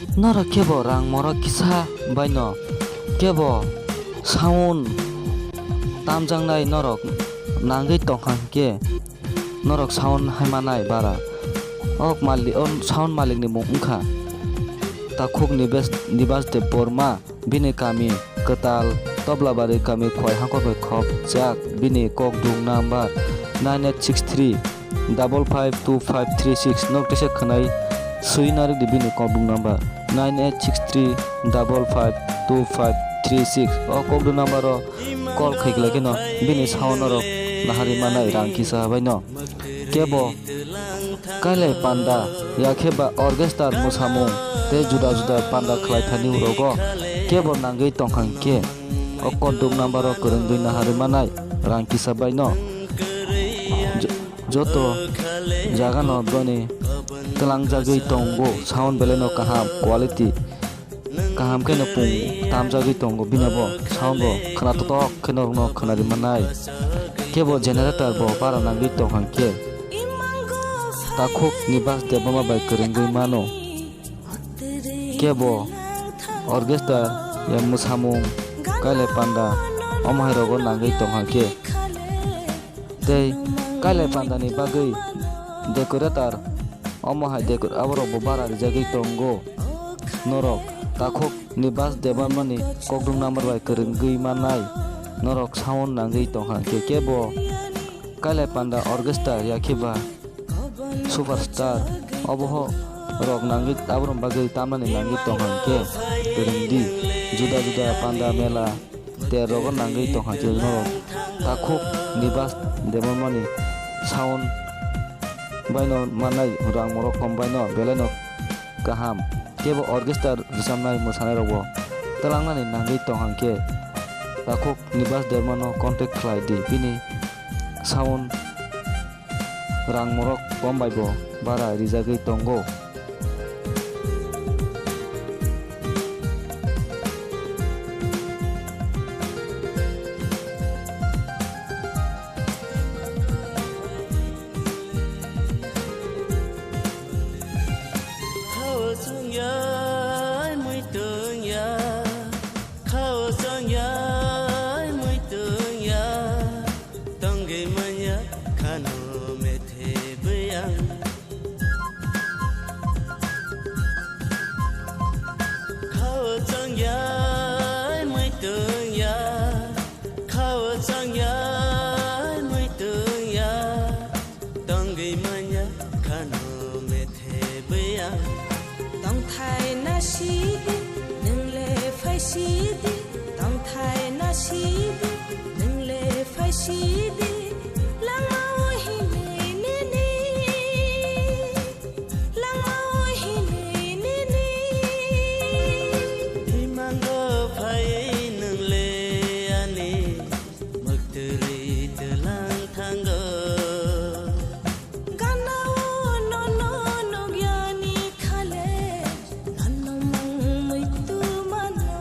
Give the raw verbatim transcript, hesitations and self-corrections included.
Norok kebo rang morok kisa baino kebo sound tamjaknai norok nangwi tongkha hinkhe norok sound hai manai bara. O mali-, o sound malikni mung wngkha Takhuk Nibes-, Nibas Debbarma, bini kami kwtal Toblabari kami Khowai Hangkhor bai khopjak, bini kokdung number nine eight six three double five two five three six. Nok tesa khwnai swi narwk di bini kokdung number nine eight six three double five two five three six. O kokdung number o call khai khlai kheno bini sound norok naharwi manai rang kisa baino. Kebo kailai panda, yakhe ba orchestra mwsamung tei juda juda panda khlai thani rogo kebo nangwi tongkha hinkhe o kokdung number o kwrwngwi naharwi manai rang kisa baino. Jo-, joto jagano boni twlangjagwi tongo, sound belai no kaham quality. Kaham khe no pung tamjagwi tongo, bini bo sound bo khwna totok khe norokno khwnarwi manai. Kebo generator bo bara nangwi tongkha hinkhe Takhuk Nibas Debbarma bai kwrwngwi mano. Kebo orchestra ya mwsamung kailai panda omo hai rogo nangwi tongkha hinkhe. Tei kailai pandani bagwi decorator omo hai decor-, aborok bo bara rijagwi tongo. Norok Takhuk Nibas Debbarmani kokdung number bai kwrwngwi manai. Norok sound nangwi tongkha hinkhe kebo kailai panda orchestra yakhe ba superstar obo ho rok nangwi aborok bagwi tamnani nangwi tongkha hinkhe kwrwngdi. Juda juda panda mela tei rogo nangwi tongkha khe norok Takhuk Nibas Debbarmani sound baino manai rang morok kom baino belai no kaham. Kebo orchestra rwchapnai mwsanairokbo twlangnani nangwi tongkha khe Takhuk Nibas Debbarmano contact khlai di, bini sound rang morok kom bai bo bara rijagwi tongo. Khao chwng ya, muitung ya, khao chwng ya, muitung ya. Tongwi manya khano methe bwyang. Khao chwng ya, muitung ya. Khao chwng ya, muitung ya. Tongwi manya khano methe bwya. Tongthai nasidi, nwng le phaisidi. Tongthai nasidi, nwng le phaisidi. Langmao hinwi nini. Langmao hinwi nini. Imango phai nwng le ani. Mwktwrwi twlang thango. Ganao nono nukyani khale, nono mung muitu mano.